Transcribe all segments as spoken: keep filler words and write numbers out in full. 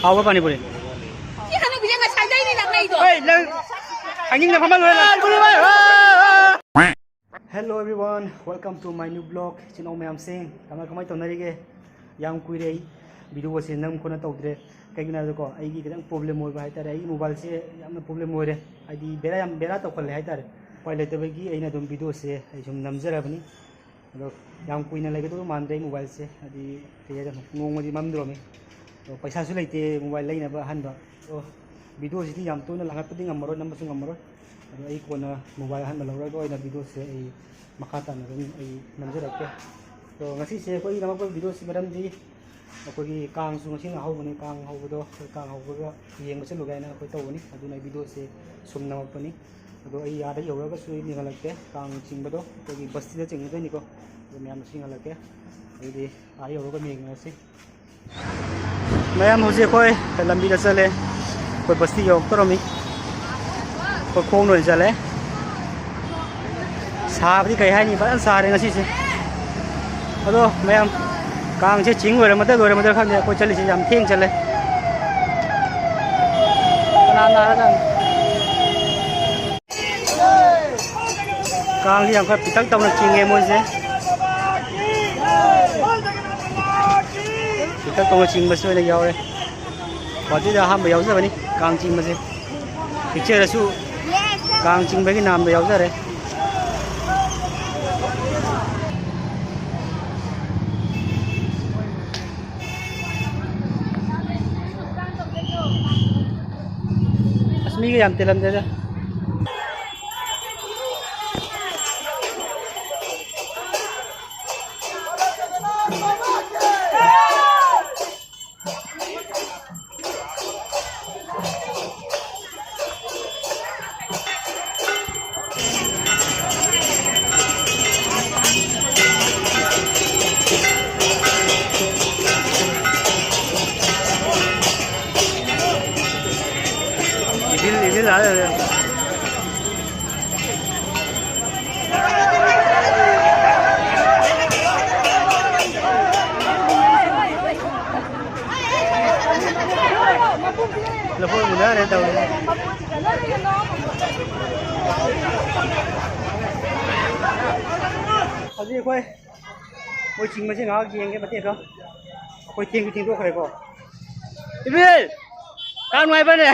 ꯍꯥꯎꯕ꯭ꯔꯥ ꯄꯥꯅꯤꯄꯨꯔꯤ? ꯁꯤ ꯍꯅꯨꯕꯤꯁꯦ ꯉꯁꯥꯏꯗꯩꯅꯦ ꯅꯪ ꯂꯩꯗꯣ꯫ ꯍꯣꯏ, ꯅꯪ ꯍꯥꯏꯅꯤꯡꯅ ꯐꯝꯍꯜꯂꯣꯏ, ꯅꯪ꯫ Hello everyone, welcome to my new vlog. ꯏꯆꯤꯟ ꯏꯅꯥꯎ ꯃꯌꯥꯝꯁꯤꯡ, ꯀꯃꯥꯏ, ꯀꯃꯥꯏ ꯇꯧꯅꯔꯤꯒꯦ? ꯌꯥꯝ ꯀꯨꯏꯔꯦ ꯑꯩ video ꯁꯦ ꯅꯝ ꯈꯣꯠꯅ ꯇꯧꯗ꯭ꯔꯦ꯫ ꯀꯩꯒꯤꯅꯣ ꯍꯥꯏꯕꯗꯀꯣ, ꯑꯩꯒꯤ ꯈꯤꯇꯪ problem ꯑꯣꯏꯕ ꯍꯥꯏꯇꯥꯔꯦ꯫ ꯑꯩꯒꯤ mobile ꯁꯦ ꯌꯥꯝꯅ problem ꯑꯣꯏꯔꯦ꯫ ꯍꯥꯏꯗꯤ ꯕꯦꯔꯥ ꯌꯥꯝ ꯕꯦꯔꯥ ꯇꯧꯈꯠꯂꯦ ꯍꯥꯏꯇꯥꯔꯦ꯫ ꯎꯄꯥꯏ ꯂꯩꯇꯕꯒꯤ ꯑꯩꯅ ꯑꯗꯨꯝ video ꯁꯦ ꯑꯩ ꯁꯨꯝ ꯅꯝꯖꯔꯕꯅꯤ꯫ ꯑꯗꯣ ꯌꯥꯝ ꯀꯨꯏꯅ ꯂꯩꯒꯗꯧꯕ ꯃꯥꯟꯗ꯭ꯔꯦ ꯑꯩ mobile ꯁꯦ꯫ ꯍꯥꯏꯗꯤ ꯀꯩ ꯍꯥꯏꯗꯣꯏꯅꯣ, ꯅꯣꯡꯃꯗꯤ ꯃꯝꯗꯣꯔꯝꯃꯤ꯫ ꯑꯗꯣ ꯄꯩꯁꯥꯁꯨ ꯂꯩꯇꯦ mobile ꯂꯩꯅꯕ ꯑꯍꯟꯕ꯫ ꯑꯗꯣ video ꯁꯤꯗꯤ ꯌꯥꯝ ꯇꯣꯏꯅ ꯂꯥꯡꯍꯠꯄꯗꯤ ꯉꯝꯃꯔꯣꯏ, ꯅꯝꯕꯁꯨ ꯉꯝꯃꯔꯣꯏ꯫ ꯑꯗꯣ ꯑꯩ ꯀꯣꯟꯅ mobile ꯑꯍꯟꯕ ꯂꯧꯔꯒ ꯑꯣꯏꯅ video ꯁꯦ ꯑꯩ ꯃꯈꯥ ꯇꯥꯅ ꯑꯗꯨꯝ ꯑꯩ ꯅꯝꯖꯔꯛꯀꯦ꯫ ꯑꯗꯣ ꯉꯁꯤꯁꯦ ꯑꯩꯈꯣꯏꯒꯤ ꯅꯝꯃꯛꯄ video ꯁꯤ ꯃꯔꯝꯗꯤ ꯑꯩꯈꯣꯏꯒꯤ ꯀꯥꯡꯁꯨ ꯉꯁꯤꯅ ꯑꯍꯧꯕꯅꯤ, ꯀꯥꯡ ꯍꯧꯕꯗꯣ, ꯑꯩꯈꯣꯏ ꯀꯥꯡ ꯍꯧꯕꯒ ꯌꯦꯡꯕ ꯆꯠꯂꯨꯒꯦ ꯍꯥꯏꯅ ꯑꯩꯈꯣꯏ ꯇꯧꯕꯅꯤ꯫ ꯑꯗꯨꯅ video ꯁꯦ ꯁꯨꯝ ꯅꯝꯃꯛꯄꯅꯤ꯫ ꯑꯗꯣ ꯑꯩ ꯑꯥꯗ ꯌꯧꯔꯒꯁꯨ ꯑꯩ ꯌꯦꯡꯍꯜꯂꯛꯀꯦ, ꯀꯥꯡ ꯆꯤꯡꯕꯗꯣ ꯑꯩꯈꯣꯏꯒꯤ ꯕꯁꯇꯤꯗ ꯆꯤꯡꯒꯗꯣꯏꯅꯤꯀꯣ꯫ ꯑꯗꯣ ꯃꯌꯥꯝꯗꯁꯨ ꯌꯦꯡꯍꯜꯂꯛꯀꯦ꯫ ꯑꯗꯨꯗꯤ ꯑꯥ ꯌꯧꯔꯒ ꯌꯦꯡꯉꯁꯤ꯫ ꯃꯌꯥꯝ, ꯍꯧꯖꯤꯛ ꯑꯩꯈꯣꯏ ꯂꯝꯕꯤꯗ ꯆꯠꯂꯦ꯫ ꯑꯩꯈꯣꯏ ꯕꯁꯇꯤ ꯌꯧꯔꯛꯇꯧꯔꯝꯃꯤ꯫ ꯑꯩꯈꯣꯏ ꯈꯣꯡꯅ ꯑꯣꯏꯅ ꯆꯠꯂꯦ꯫ ꯁꯥꯕꯗꯤ ꯀꯩ ꯍꯥꯏꯅꯤ, ꯐꯖꯅ ꯁꯥꯔꯦ ꯉꯁꯤꯁꯦ꯫ ꯑꯗꯣ ꯃꯌꯥꯝ, ꯀꯥꯡꯁꯦ ꯆꯤꯡ ꯂꯣꯏꯔꯝꯃꯗ꯭ꯔꯥ ꯂꯣꯏꯔꯝꯃꯗ꯭ꯔꯥ ꯈꯪꯗꯦ꯫ ꯑꯩꯈꯣꯏ ꯆꯠꯂꯤꯁꯦ ꯌꯥꯝ ꯊꯦꯡ ꯆꯠꯂꯦ꯫ ꯀꯅꯥ ꯅꯥꯔꯖꯥꯠꯅꯣ? ꯀꯥꯡꯁꯦ ꯌꯥꯝ ꯈꯔ ꯄꯤꯛꯇꯛ ꯇꯧꯅ ꯆꯤꯡꯉꯦ ꯃꯣꯏꯁꯦ꯫ ꯄꯤꯛꯇꯛ ꯇꯧꯅ ꯆꯤꯡꯕꯁꯨ ꯑꯣꯏꯅ ꯌꯥꯎꯔꯦ꯫ ꯒꯨꯍꯥꯇꯤꯗ ꯑꯍꯥꯟꯕ ꯌꯥꯎꯖꯕꯅꯤ ꯀꯥꯡ ꯆꯤꯡꯕꯁꯦ꯫ ꯄꯤꯛꯆꯔꯁꯨ ꯀꯥꯡ ꯆꯤꯡꯕꯒꯤ ꯅꯥꯝꯗ ꯌꯥꯎꯖꯔꯦ꯫ ꯑꯁ, ꯃꯤꯒ ꯌꯥꯝ ꯇꯤꯜꯂꯝꯗꯦꯗ꯫ ꯏꯗꯤꯜ, ꯏꯗꯤꯜ ꯂꯥꯛꯑꯦ꯫ ꯂꯐꯣꯏ ꯃꯨꯟꯅꯔꯦ ꯇꯧꯔꯤ꯫ ꯍꯧꯖꯤꯛ ꯑꯩꯈꯣꯏ ꯃꯣꯏ ꯆꯤꯡꯕꯁꯦ ꯉꯥꯏꯍꯥꯛ ꯌꯦꯡꯒꯦ ꯃꯇꯦꯛ ꯈꯔ꯫ ꯑꯩꯈꯣꯏ ꯊꯦꯡꯁꯨ ꯊꯦꯡꯗꯣꯛꯈ꯭ꯔꯦꯀꯣ꯫ ꯏꯕꯦꯜ! ꯀꯥꯡ ꯅꯨꯡꯉꯥꯏꯕ꯭ꯔꯅꯦ?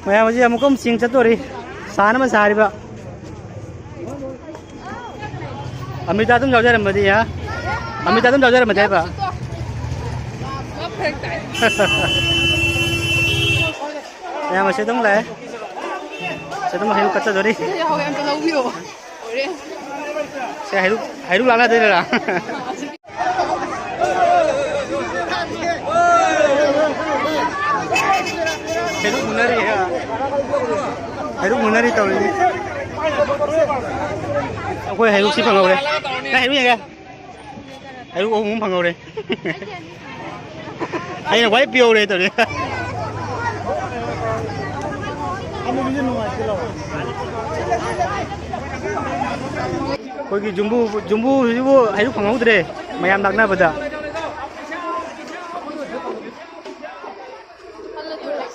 ꯃꯌꯥꯝ ꯍꯧꯖꯤꯛ ꯑꯃꯨꯛꯀ ꯑꯃꯨꯛ ꯆꯤꯡ ꯆꯠꯇꯣꯔꯤ꯫ ꯁꯥꯟꯅꯕ ꯁꯥꯔꯤꯕ꯫ ꯑꯃ꯭ꯔꯤꯇꯥ ꯑꯗꯨꯝ ꯌꯥꯎꯖꯔꯝꯃꯗꯤ, ꯍꯥ? ꯑꯃ꯭ꯔꯤꯇꯥ ꯑꯗꯨꯝ ꯌꯥꯎꯖꯔꯝꯃꯗꯤ ꯍꯥꯏꯕ꯫ ꯃꯌꯥꯝ ꯑꯁꯤ ꯑꯗꯨꯝ ꯂꯥꯛꯑꯦ꯫ ꯁꯤ ꯑꯗꯨꯝ ꯍꯩꯔꯨꯛ ꯀꯠꯆꯗꯣꯔꯤ꯫ ꯁꯤ ꯍꯩꯔꯨꯛ, ꯍꯩꯔꯨꯛ ꯂꯥꯛꯅꯗꯣꯏꯔꯥ? ꯍꯩꯔꯨꯛ ꯃꯨꯟꯅꯔꯤ, ꯍꯩꯔꯨꯛ ꯃꯨꯟꯅꯔꯤ ꯇꯧꯔꯤꯁꯦ꯫ ꯑꯩꯈꯣꯏ ꯍꯩꯔꯨꯛꯁꯤ ꯐꯪꯍꯧꯔꯦ꯫ ꯅꯪ ꯍꯩꯔꯨꯛ ꯌꯦꯡꯒꯦ꯫ ꯍꯩꯔꯨꯛ ꯑꯍꯨꯝ ꯑꯃ ꯐꯪꯍꯧꯔꯦ꯫ ꯑꯩꯅ ꯈ꯭ꯋꯥꯏ ꯄꯤꯍꯧꯔꯦ ꯇꯧꯔꯤ꯫ ꯑꯩꯈꯣꯏꯒꯤ ꯖꯨꯝꯕꯨ, ꯖꯨꯝꯕꯨꯁꯤꯕꯨ ꯍꯩꯔꯨꯛ ꯐꯪꯍꯧꯗ꯭ꯔꯦ ꯃꯌꯥꯝ ꯂꯥꯛꯅꯕꯗ꯫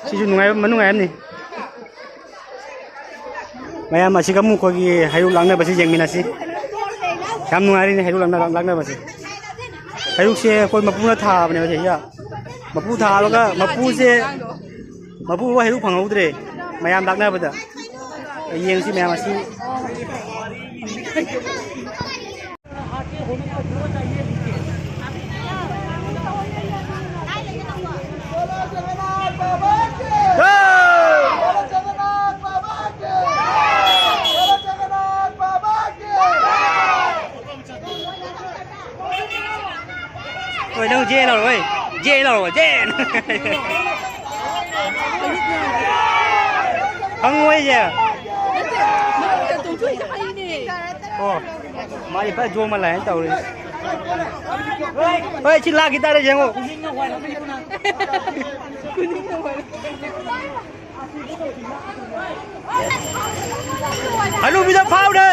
ꯁꯤꯁꯨ ꯅꯨꯡꯉꯥꯏꯕ, ꯃꯅꯨꯡ ꯅꯨꯡꯉꯥꯏꯔꯝꯅꯤ꯫ ꯃꯌꯥꯝ ꯑꯁꯤꯒ ꯑꯃꯨꯛ ꯑꯩꯈꯣꯏꯒꯤ ꯍꯩꯔꯨꯛ ꯂꯥꯛꯅꯕꯁꯤ ꯌꯦꯡꯃꯤꯟꯅꯁꯤ꯫ ꯌꯥꯝ ꯅꯨꯡꯉꯥꯏꯔꯤꯅꯦ ꯍꯩꯔꯨꯛ ꯂꯥꯛꯅ-, ꯂꯥꯛꯅꯕꯁꯦ꯫ ꯍꯩꯔꯨꯛꯁꯦ ꯑꯩꯈꯣꯏ ꯃꯄꯨꯅ ꯊꯥꯕꯅꯦꯕ ꯁꯤꯗ꯫ ꯃꯄꯨ ꯊꯥꯕꯒ ꯃꯄꯨꯁꯦ, ꯃꯄꯨ ꯍꯩꯔꯨꯛ ꯐꯪꯍꯧꯗ꯭ꯔꯦ ꯃꯌꯥꯝ ꯂꯥꯛꯅꯕꯗ꯫ ꯌꯦꯡꯁꯤ ꯃꯌꯥꯝ ꯑꯁꯤ꯫ ꯍꯣꯏ, ꯅꯪ ꯖꯦ ꯂꯥꯎꯔꯣ, ꯍꯣꯏ꯫ ꯖꯦ ꯂꯥꯎꯔꯣ, ꯖꯦ꯫ ꯈꯪꯉꯣꯏꯁꯦ꯫ ꯑꯣ, ꯃꯥꯗꯤ ꯐꯖ ꯖꯣꯝ ꯑꯃ ꯂꯥꯛꯑꯦꯅ ꯇꯧꯔꯤ꯫ ꯍꯣꯏ, ꯁꯤ ꯂꯥꯛꯈꯤ ꯇꯥꯔꯦ, ꯌꯦꯡꯉꯣ꯫ ꯍꯅꯨꯕꯤꯗ ꯐꯥꯎꯔꯦ꯫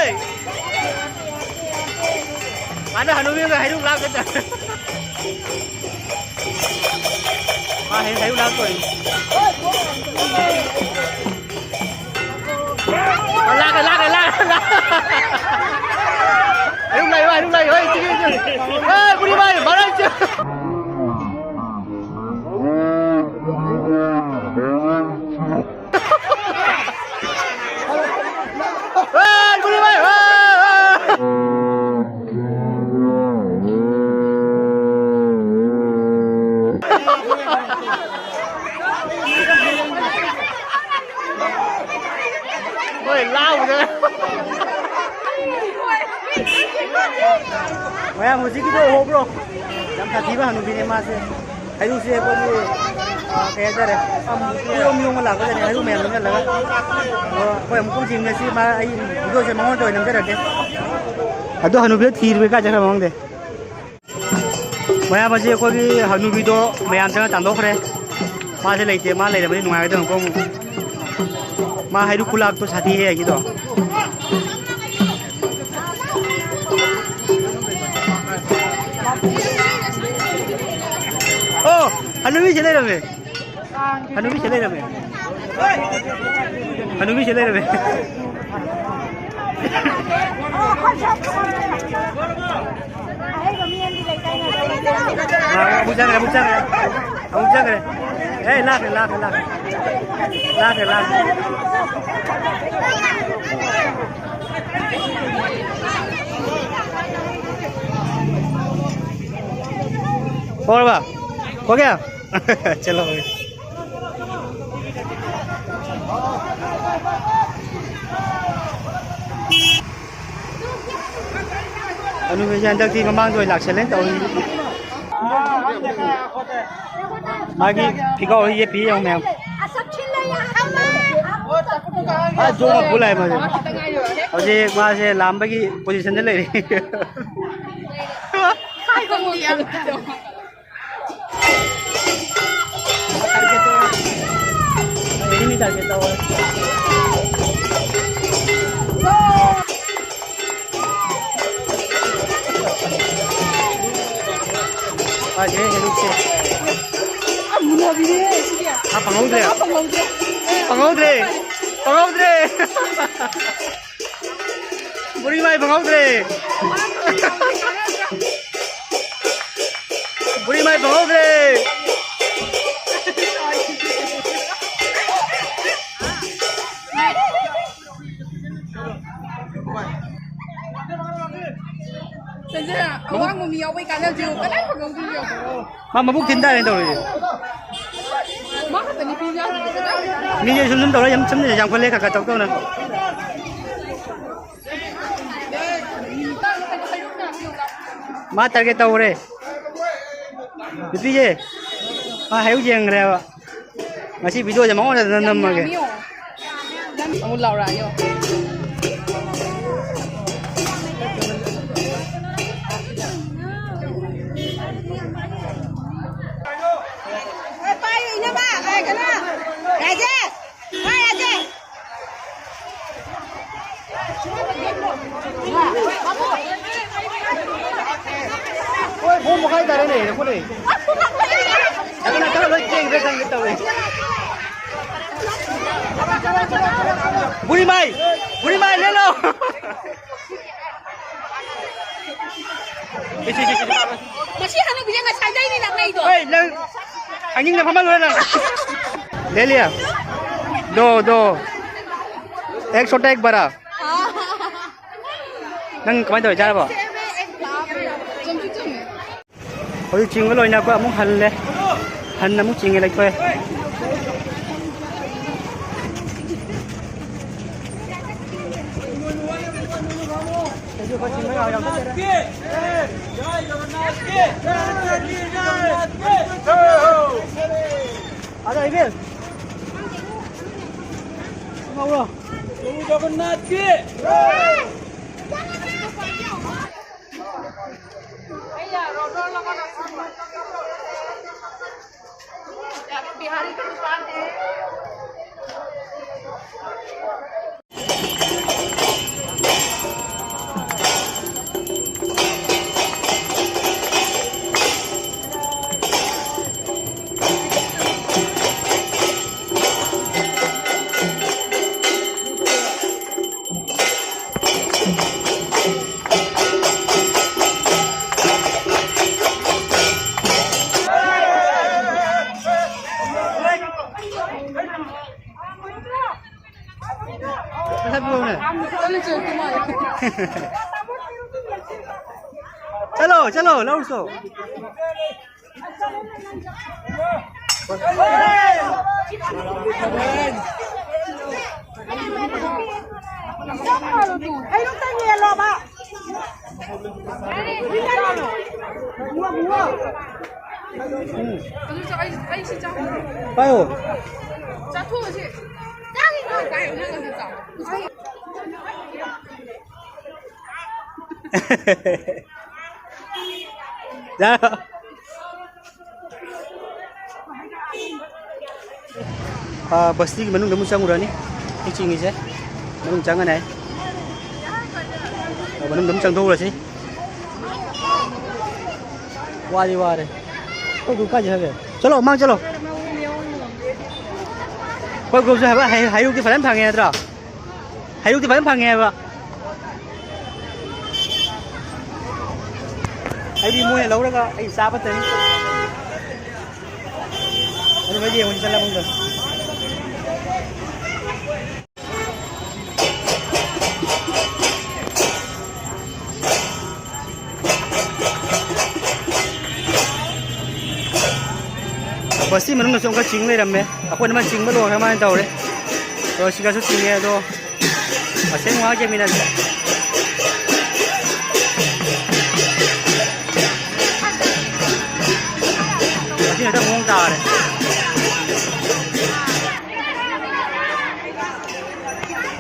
ꯃꯥꯅ ꯍꯅꯨꯕꯤꯒ ꯍꯩꯔꯨꯛ ꯂꯥꯛꯀꯗ꯫ ꯃꯥ ꯍꯩ-, ꯍꯩꯔꯨꯛ ꯂꯥꯛꯇꯣꯏꯅꯤ꯫ ꯂꯥꯛꯀꯦ, ꯂꯥꯛꯀꯦ, ꯂꯥꯛꯀꯦ, ꯂꯥꯛꯀꯦ꯫ ꯍꯩꯔꯨꯛ ꯂꯥꯛꯑꯣ, ꯍꯩꯔꯨꯛ ꯂꯥꯛꯑꯣ, ꯍꯣꯏ, ꯆꯤꯛꯑꯦ, ꯆꯤꯛꯑꯦ꯫ ꯑꯦ, ꯕꯨꯔꯤ ꯃꯥꯏ, ꯃꯔꯥꯏ ꯆꯤꯛꯑꯦ꯫ ꯍꯣꯏ, ꯂꯥꯎꯗ꯫ ꯃꯌꯥꯝ ꯍꯧꯖꯤꯛꯀꯤꯗꯣ ꯎꯍꯧꯕ꯭ꯔꯣ? ꯌꯥꯝ ꯁꯥꯊꯤꯕ ꯍꯅꯨꯕꯤꯅꯦ ꯃꯥꯁꯦ꯫ ꯍꯩꯔꯨꯛꯁꯦ ꯑꯩꯈꯣꯏꯒꯤ, ꯑ, ꯀꯩ ꯍꯥꯏꯇꯥꯔꯦ, ꯌꯣꯝ ꯌꯣꯝꯃ ꯂꯥꯛꯄꯖꯥꯠꯅꯤ, ꯍꯩꯔꯨꯛ ꯃꯌꯥꯝ ꯅꯝꯁꯤꯜꯂꯒ꯫ ꯑꯗꯣ ꯑꯩꯈꯣꯏ ꯑꯃꯨꯛ ꯄꯨꯟꯁꯤ ꯉꯁꯤ ꯃꯥ, ꯑꯩ ꯚꯤꯗꯤꯑꯣꯁꯦ ꯃꯉꯣꯟꯗ ꯑꯣꯏꯅ ꯅꯝꯖꯔꯛꯀꯦ꯫ ꯑꯗꯣ ꯍꯅꯨꯕꯤꯗꯣ ꯊꯤꯔꯨꯕꯩ ꯀꯥꯏ ꯆꯠꯈ꯭ꯔꯕ ꯈꯪꯗꯦ꯫ ꯃꯌꯥꯝ ꯑꯁꯤ ꯑꯩꯈꯣꯏꯒꯤ ꯍꯅꯨꯕꯤꯗꯣ ꯃꯌꯥꯝ ꯆꯪꯉ ꯇꯥꯟꯊꯣꯛꯈ꯭ꯔꯦ꯫ ꯃꯥꯁꯦ ꯂꯩꯇꯦ, ꯃꯥ ꯂꯩꯔꯝꯃꯗꯤ ꯅꯨꯡꯉꯥꯏꯒꯗꯕꯅꯤꯀꯣ ꯑꯃꯨꯛ꯫ ꯃꯥ ꯍꯩꯔꯨꯛ ꯈꯨꯂꯥꯛꯇꯣ ꯁꯥꯊꯤꯍꯦ ꯑꯩꯒꯤꯗꯣ꯫ ꯑꯣ, ꯍꯅꯨꯕꯤꯁꯦ ꯂꯩꯔꯝꯃꯦ꯫ ꯍꯅꯨꯕꯤꯁꯦ ꯂꯩꯔꯝꯃꯦ꯫ ꯍꯅꯨꯕꯤꯁꯦ ꯂꯩꯔꯝꯃꯦ꯫ ꯑꯍꯩꯕ ꯃꯤ ꯑꯃꯗꯤ ꯂꯩꯇꯥꯏꯅꯦ꯫ ꯑꯥ, ꯑꯃꯨꯛ ꯆꯪꯈ꯭ꯔꯦ, ꯑꯃꯨꯛ ꯆꯪꯈ꯭ꯔꯦ, ꯑꯃꯨꯛ ꯆꯪꯈ꯭ꯔꯦ꯫ ꯑꯦ, ꯂꯥꯛꯈ꯭ꯔꯦ, ꯂꯥꯛꯈ꯭ꯔꯦ, ꯂꯥꯛꯈ꯭ꯔꯦ꯫ ꯂꯥꯛꯈ꯭ꯔꯦ, ꯂꯥꯛꯈ꯭ꯔꯦ꯫ ꯍꯧꯔꯕ? ꯍꯣ ꯒꯌꯥ? ꯆꯂꯣ꯫ ꯑꯅꯨꯕꯤꯁꯦ ꯍꯟꯗꯛꯇꯤ ꯃꯃꯥꯡꯗ ꯑꯣꯏꯅ ꯂꯥꯛꯁꯜꯂꯦꯅ ꯇꯧꯔꯤ꯫ ꯃꯥꯒꯤ ꯐꯤꯒꯥꯎ ꯍꯣꯏ ꯌꯦꯞꯄꯤ ꯌꯦꯡꯉꯨ ꯃꯌꯥꯝ꯫ ꯑꯥ, ꯖꯣꯝ ꯑꯃ ꯄꯨ ꯂꯥꯛꯑꯦ ꯃꯥꯁꯦ꯫ ꯍꯧꯖꯤꯛ ꯃꯥꯁꯦ ꯂꯥꯝꯕꯒꯤ ꯄꯣꯖꯤꯁꯟꯗ ꯂꯩꯔꯤ꯫ ꯐꯥꯁꯦ, ꯍꯦꯔꯨꯛꯁꯦ꯫ ꯑꯥ, ꯐꯪꯍꯧꯗ꯭ꯔꯦ꯫ ꯐꯪꯍꯧꯗ꯭ꯔꯦ꯫ ꯐꯪꯍꯧꯗ꯭ꯔꯦ꯫ ꯕꯨꯔꯤ ꯃꯥꯏ ꯐꯪꯍꯧꯗ꯭ꯔꯦ꯫ ꯕꯨꯔꯤ ꯃꯥꯏ ꯐꯪꯍꯧꯗ꯭ꯔꯦ꯫ ꯆꯟꯖꯤꯔꯥ, ꯑꯋꯥꯡꯕ ꯃꯤ ꯌꯥꯎꯕꯩ ꯀꯥꯟꯅꯕꯁꯦ ꯌꯦꯡꯉꯨ, ꯀꯗꯥꯏ ꯐꯪꯍꯧꯗꯣꯏꯅꯣ ꯌꯦꯡꯉꯨ꯫ ꯃꯥ ꯃꯕꯨꯛ ꯊꯤꯟ ꯇꯥꯔꯦ ꯇꯧꯔꯤꯁꯦ꯫ ꯃꯥ ꯈꯛꯇꯅꯤ ꯄꯤꯖꯗꯣꯏꯁꯦ, ꯀꯗꯥꯏ? ꯃꯤꯁꯦ ꯁꯨꯝ ꯁꯨꯝ ꯇꯧꯔ ꯌꯥꯝ ꯁꯨꯝ ꯌꯥꯝꯈꯠꯂꯦ, ꯈꯔ ꯈꯔ ꯇꯧ ꯇꯧꯅ꯫ ꯃꯥ ꯇꯥꯔꯒꯦꯠ ꯇꯧꯈ꯭ꯔꯦ꯫ ꯅꯨꯄꯤꯁꯦ ꯃꯥ ꯍꯩꯔꯨꯛ ꯌꯦꯡꯈ꯭ꯔꯦꯕ꯫ ꯉꯁꯤ ꯚꯤꯗꯤꯑꯣꯁꯦ ꯃꯉꯣꯟꯗ ꯅꯝꯃꯒꯦ꯫ ꯑꯃꯨꯛ ꯂꯥꯎꯔꯛꯑꯣ꯫ ꯑꯦ, ꯄꯥꯏꯌꯨ, ꯏꯅꯝꯃ, ꯑꯦ, ꯀꯩꯅꯣ, ꯔꯥꯖꯦꯁ, ꯄꯥꯏ, ꯔꯥꯖꯦꯁ꯫ ꯍꯣꯏ, ꯄꯨꯡ ꯃꯈꯥꯏ ꯇꯥꯔꯦꯅꯦ, ꯌꯦꯡꯉꯨꯅꯦ꯫ ꯑꯗꯨꯅ ꯈꯔ ꯂꯣꯏ ꯊꯦꯡꯈ꯭ꯔꯦ ꯈꯪꯒꯦ ꯇꯧꯋꯦ꯫ ꯕꯨꯔꯤꯃꯥꯏ! ꯕꯨꯔꯤꯃꯥꯏ, ꯂꯦꯜꯂꯣ! ꯃꯁꯤ ꯍꯅꯨꯕꯤꯁꯦ ꯉꯁꯥꯏꯗꯩꯅꯤ ꯅꯪ ꯂꯩꯗꯣ꯫ ꯍꯣꯏ, ꯅꯪ ꯑꯉꯤꯡꯅ ꯐꯝꯍꯜꯂꯨꯔꯦ ꯅꯪ꯫ ले लिया। दो, दो। एक छोटा, एक बड़ा। ꯅꯪ ꯀꯃꯥꯏꯅ ꯇꯧꯔꯤ, ꯆꯥꯔꯕꯣ? ꯆꯨꯝꯁꯨ ꯆꯨꯝꯃꯤ꯫ ꯍꯧꯖꯤꯛ ꯆꯤꯡꯕ ꯂꯣꯏꯅ ꯑꯩꯈꯣꯏ ꯑꯃꯨꯛ ꯍꯜꯂꯦ꯫ ꯍꯟꯅ ꯑꯃꯨꯛ ꯆꯤꯡꯉꯦ, ꯂꯩꯊꯣꯛꯑꯦ꯫ चलो, चलो, लौट सो। ꯎꯝ꯫ ꯑꯗꯨꯁꯨ ꯑꯩ, ꯑꯩ ꯁꯤ ꯆꯥꯍꯧꯗ꯭ꯔꯦ꯫ ꯄꯥꯏꯌꯣ꯫ ꯆꯥꯊꯣꯛꯑꯁꯤ꯫ ꯆꯥꯈꯤꯅꯣ꯫ ꯄꯥꯏꯌꯣ, ꯅꯪ ꯑꯗꯨ ꯆꯥꯎ꯫ ꯌꯥꯔꯣ꯫ ꯑꯥ, ꯕꯁꯇꯤꯒꯤ ꯃꯅꯨꯡꯗ ꯑꯃꯨꯛ ꯆꯪꯉꯨꯔꯅꯤ꯫ ꯑꯩ ꯆꯤꯡꯉꯤꯁꯦ ꯃꯅꯨꯡ ꯆꯪꯉꯅꯤ꯫ ꯑꯥ, ꯃꯅꯨꯡꯗ ꯑꯃꯨꯛ ꯆꯪꯊꯣꯛꯎꯔꯁꯤ꯫ ꯋꯥꯗꯤ ꯋꯥꯔꯦ꯫ ꯑꯩꯈꯣꯏ ꯒ꯭ꯔꯨꯞ ꯀꯥꯏ ꯆꯠꯈ꯭ꯔꯒꯦ? ꯆꯠꯂꯣ, ꯃꯥꯡ ꯆꯠꯂꯣ꯫ ꯑꯩꯈꯣꯏ ꯒ꯭ꯔꯨꯞꯁꯨ ꯍꯥꯏꯕ ꯍꯩ-, ꯍꯩꯔꯨꯛꯇꯤ ꯐꯖꯅ ꯐꯪꯉꯦ ꯅꯠꯇ꯭ꯔꯣ? ꯍꯩꯔꯨꯛꯇꯤ ꯐꯖꯅ ꯐꯪꯉꯦ ꯍꯥꯏꯕ꯫ ꯑꯩꯗꯤ ꯃꯣꯏꯅ ꯂꯧꯔꯒ ꯑꯩ ꯆꯥꯕ ꯇꯥꯏꯃꯤꯡ ꯑꯗꯨꯃꯥꯏꯗꯤ ꯌꯦꯡꯉꯨꯁꯤ ꯆꯠꯂ ꯃꯇꯨꯡꯗ꯫ ꯕꯁꯀꯤ ꯃꯅꯨꯡꯗꯁꯨ ꯑꯃꯨꯛꯀ ꯆꯤꯡ ꯂꯩꯔꯝꯃꯦ꯫ ꯑꯩꯈꯣꯏꯅ ꯑꯃ ꯆꯤꯡꯕ ꯂꯣꯏꯈ꯭ꯔ ꯃꯥꯅ ꯇꯧꯔꯦ꯫ ꯑꯗꯣ ꯁꯤꯒꯁꯨ ꯆꯤꯡꯉꯦ꯫ ꯑꯗꯣ ꯑꯁꯦꯡ ꯉꯥꯏꯍꯥꯛ ꯌꯦꯡꯃꯤꯟꯅꯁꯤ꯫ ꯑꯁꯤ ꯍꯦꯛꯇ ꯃꯑꯣꯡ ꯇꯥꯔꯦ꯫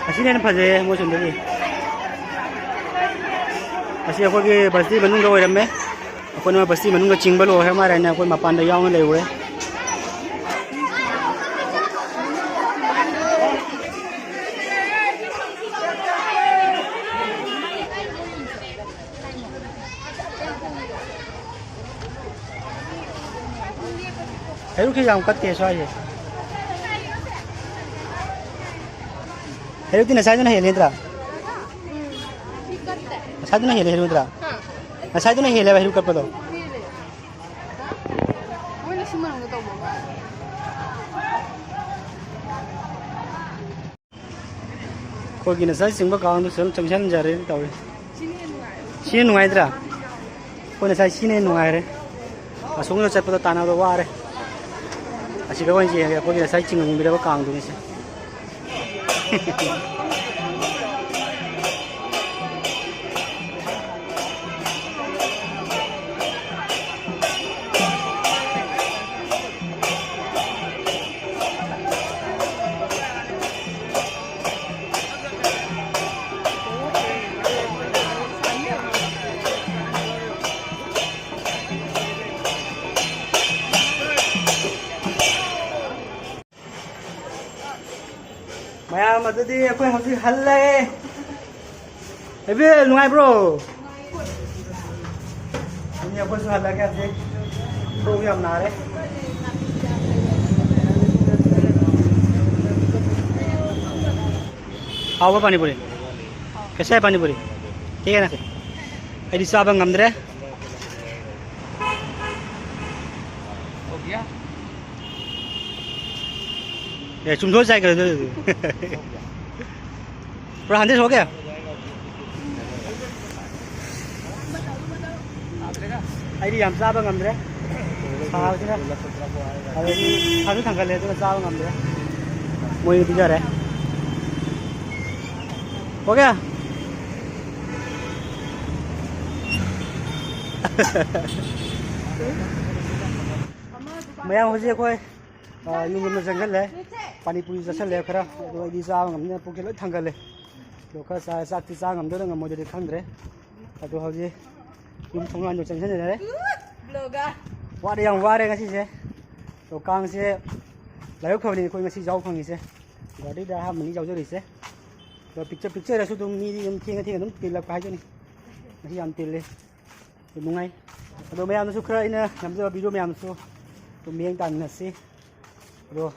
ꯑꯁꯤꯅ ꯍꯦꯟꯅ ꯐꯖꯩꯌꯦ ꯃꯣꯏ ꯁꯣꯝꯗꯒꯤ꯫ ꯑꯁꯤ ꯑꯩꯈꯣꯏꯒꯤ ꯕꯁꯇꯤ ꯃꯅꯨꯡꯗ ꯑꯣꯏꯔꯝꯃꯦ꯫ ꯑꯩꯈꯣꯏꯅ ꯕꯁꯇꯤ ꯃꯅꯨꯡꯗ ꯆꯤꯡꯕ ꯂꯣꯏꯔꯦ ꯃꯥꯔꯦꯅ ꯑꯩꯈꯣꯏ ꯃꯄꯥꯟꯗ ꯌꯥꯎꯅ ꯂꯩꯔꯨꯔꯦ꯫ ꯍꯩꯔꯨꯛꯁꯦ ꯌꯥꯝ ꯀꯠꯇꯦ ꯁ꯭ꯋꯥꯏꯁꯦ꯫ ꯍꯩꯔꯨꯛꯇꯤ ꯉꯁꯥꯏꯗꯨꯅ ꯍꯦꯜꯂꯦ ꯅꯠꯇ꯭ꯔꯥ? ꯉꯁꯥꯏꯗꯨꯅ ꯍꯦꯜꯂꯦ ꯍꯩꯔꯨꯛ ꯅꯠꯇ꯭ꯔꯥ? ꯉꯁꯥꯏꯗꯨꯅ ꯍꯦꯜꯂꯦꯕ ꯍꯩꯔꯨꯛ ꯀꯠꯄꯗꯣ꯫ ꯃꯣꯏꯅ ꯁꯤ ꯃꯅꯨꯡꯗ ꯇꯧꯕ ꯃꯥꯜꯂꯦ꯫ ꯑꯩꯈꯣꯏꯒꯤ ꯉꯁꯥꯏ ꯆꯤꯡꯕ ꯀꯥꯡꯗꯨꯁꯨ ꯑꯗꯨꯝ ꯆꯪꯁꯤꯟꯖꯔꯦ ꯇꯧꯔꯤ꯫ ꯁꯤꯅ ꯅꯨꯡꯉꯥꯏꯇ꯭ꯔꯥ? ꯑꯩꯈꯣꯏ ꯉꯁꯥꯏ ꯁꯤꯅ ꯍꯦꯟꯅ ꯅꯨꯡꯉꯥꯏꯔꯦ꯫ ꯑꯁꯣꯝꯗ ꯆꯠꯄꯗ ꯇꯥꯟꯅꯕꯗ ꯋꯥꯔꯦ꯫ ꯑꯁꯤꯗ ꯑꯣꯏꯅ ꯌꯦꯡꯉꯒꯦ ꯑꯩꯈꯣꯏꯒꯤ ꯉꯁꯥꯏ ꯆꯤꯡꯉꯝꯕꯤꯔꯕ ꯀꯥꯡꯗꯨꯅꯤꯁꯦ꯫ ꯃꯌꯥꯝ ꯑꯗꯨꯗꯤ ꯑꯩꯈꯣꯏ ꯍꯧꯖꯤꯛ ꯍꯜꯂꯦ꯫ ꯏꯕꯦꯜ, ꯅꯨꯡꯉꯥꯏꯕ꯭ꯔꯣ? ꯑꯗꯨꯗꯤ ꯑꯩꯈꯣꯏꯁꯨ ꯍꯜꯂꯒꯦ ꯍꯧꯖꯤꯛ꯫ ꯈꯣꯡ ꯌꯥꯝ ꯅꯥꯔꯦ꯫ ꯍꯥꯎꯕ꯭ꯔꯣ ꯄꯥꯅꯤꯄꯨꯔꯤ? ꯀꯩꯁꯥꯏ ꯄꯥꯅꯤꯄꯨꯔꯤ? ꯀꯩ ꯀꯩꯅꯣ? ꯑꯩꯗꯤ ꯆꯥꯕ ꯉꯝꯗ꯭ꯔꯦ꯫ ꯑꯦ, ꯆꯨꯝꯊꯣꯛ ꯆꯥꯏ ꯀꯩꯅꯣ ꯑꯗꯨꯗꯤ꯫ ꯄꯨꯔꯥ ꯍꯟꯗ꯭ꯔꯦꯠ ꯁꯨꯔꯒꯦ? ꯑꯩꯗꯤ ꯌꯥꯝ ꯆꯥꯕ ꯉꯝꯗ꯭ꯔꯦ, ꯁꯥꯕꯁꯤꯅ꯫ ꯑꯗꯒꯤ ꯊꯥꯡꯁꯨ ꯊꯥꯡꯒꯠꯂꯦ, ꯑꯗꯨꯅ ꯆꯥꯕ ꯉꯝꯗ꯭ꯔꯦ꯫ ꯃꯣꯏꯅ ꯄꯤꯖꯔꯦ꯫ ꯑꯣꯀꯦ꯫ ꯃꯌꯥꯝ ꯍꯧꯖꯤꯛ ꯑꯩꯈꯣꯏ, ꯑ, ꯌꯨꯝ ꯌꯨꯝꯗ ꯆꯪꯁꯤꯜꯂꯦ꯫ ꯄꯥꯅꯤꯄꯨꯔꯤ ꯆꯥꯁꯤꯜꯂꯦ ꯈꯔ, ꯑꯗꯣ ꯑꯩꯗꯤ ꯆꯥꯕ ꯉꯝꯅꯤꯅ ꯄꯨꯛꯁꯦ ꯂꯣꯏ ꯊꯥꯡꯒꯠꯂꯦ꯫ ꯑꯗꯣ ꯈꯔ ꯆꯥ-, ꯆꯥꯛꯇꯤ ꯆꯥ ꯉꯝꯗꯣꯏꯔ ꯉꯝꯃꯣꯏꯗꯣꯏꯔꯗꯤ ꯈꯪꯗ꯭ꯔꯦ꯫ ꯑꯗꯣ ꯍꯧꯖꯤꯛ ꯌꯨꯝ ꯊꯣꯡꯒꯥꯟꯗꯣ ꯆꯪꯁꯤꯟꯖꯔꯦ꯫ ꯕ꯭ꯂꯣꯒꯔ꯫ ꯋꯥꯔꯦ, ꯌꯥꯝ ꯋꯥꯔꯦ ꯉꯁꯤꯁꯦ꯫ ꯑꯗꯣ ꯀꯥꯡꯁꯦ ꯂꯥꯏꯕꯛ ꯐꯕꯅꯤ ꯑꯩꯈꯣꯏ ꯉꯁꯤ ꯌꯥꯎ ꯐꯪꯉꯤꯁꯦ꯫ ꯒꯥꯔꯤꯗ ꯑꯍꯥꯟꯕꯅꯤ ꯌꯥꯎꯖꯔꯤꯁꯦ꯫ ꯑꯗꯣ ꯄꯤꯛꯆ-, ꯄꯤꯛꯆꯔꯁꯨ ꯑꯗꯨꯝ ꯃꯤꯗꯤ ꯑꯗꯨꯝ ꯊꯦꯡꯉ ꯊꯦꯡꯉ ꯑꯗꯨꯝ ꯇꯤꯜꯂꯛꯄ ꯍꯥꯏꯗꯨꯅꯤ꯫ ꯉꯁꯤ ꯌꯥꯝ ꯇꯤꯜꯂꯤ꯫ ꯑꯗꯨ ꯅꯨꯡꯉꯥꯏ꯫ ꯑꯗꯣ ꯃꯌꯥꯝꯅꯁꯨ ꯈꯔ ꯑꯩꯅ ꯅꯝꯖꯕ ꯚꯤꯗꯤꯑꯣ ꯃꯌꯥꯝꯁꯨ ꯑꯗꯨꯝ ꯃꯤꯠꯌꯦꯡ ꯇꯥꯃꯤꯟꯅꯁꯤ꯫ ꯑꯗꯣ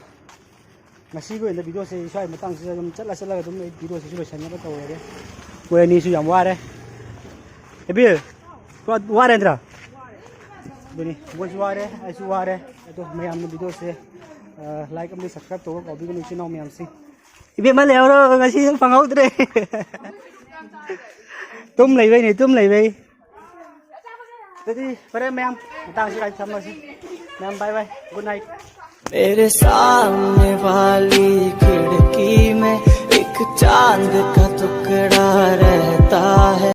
ꯉꯁꯤꯒꯤ ꯑꯣꯏꯅ ꯚꯤꯗꯤꯑꯣꯁꯦ ꯁ꯭ꯋꯥꯏ ꯃꯇꯥꯡꯁꯤꯗ ꯑꯗꯨꯝ ꯆꯠꯂ ꯆꯠꯂꯒ ꯑꯗꯨꯝ ꯑꯩ ꯚꯤꯗꯤꯑꯣꯁꯤꯁꯨ ꯂꯣꯏꯁꯟꯅꯕ ꯇꯧꯔꯒꯦ꯫ ꯃꯣꯏ ꯑꯅꯤꯁꯨ ꯌꯥꯝ ꯋꯥꯔꯦ꯫ ꯑꯦꯕꯤꯜ, ꯋꯥꯔꯦ ꯅꯠꯇ꯭ꯔꯥ? ꯑꯗꯨꯅꯤ, ꯃꯣꯏꯁꯨ ꯋꯥꯔꯦ, ꯑꯩꯁꯨ ꯋꯥꯔꯦ꯫ ꯑꯗꯣ ꯃꯌꯥꯝꯅ ꯚꯤꯗꯤꯑꯣꯁꯦ, ꯑ, ꯂꯥꯏꯛ ꯑꯃꯗꯤ ꯁꯕꯁꯀ꯭ꯔꯥꯏꯕ ꯇꯧꯕ ꯀꯥꯎꯕꯤꯒꯅꯨ ꯏꯆꯤꯟ ꯏꯅꯥꯎ ꯃꯌꯥꯝꯁꯤ꯫ ꯏꯕꯦꯝꯃ ꯂꯩꯍꯧꯔꯣ, ꯉꯁꯤ ꯐꯪꯍꯧꯗ꯭ꯔꯦ꯫ ꯇꯨꯝ ꯂꯩꯕꯩꯅꯦ, ꯇꯨꯝ ꯂꯩꯕꯩ꯫ ꯑꯗꯨꯗꯤ ꯐꯔꯦ ꯃꯌꯥꯝ, ꯃꯇꯥꯡꯁꯤ ꯀꯥꯏ ꯊꯝꯃꯁꯤ꯫ ꯃꯌꯥꯝ ꯕꯥꯏ ꯕꯥꯏ, ꯒꯨꯗ ꯅꯥꯏꯠ꯫ मेरे सामने वाली खिड़की में एक चांद का टुकड़ा रहता है।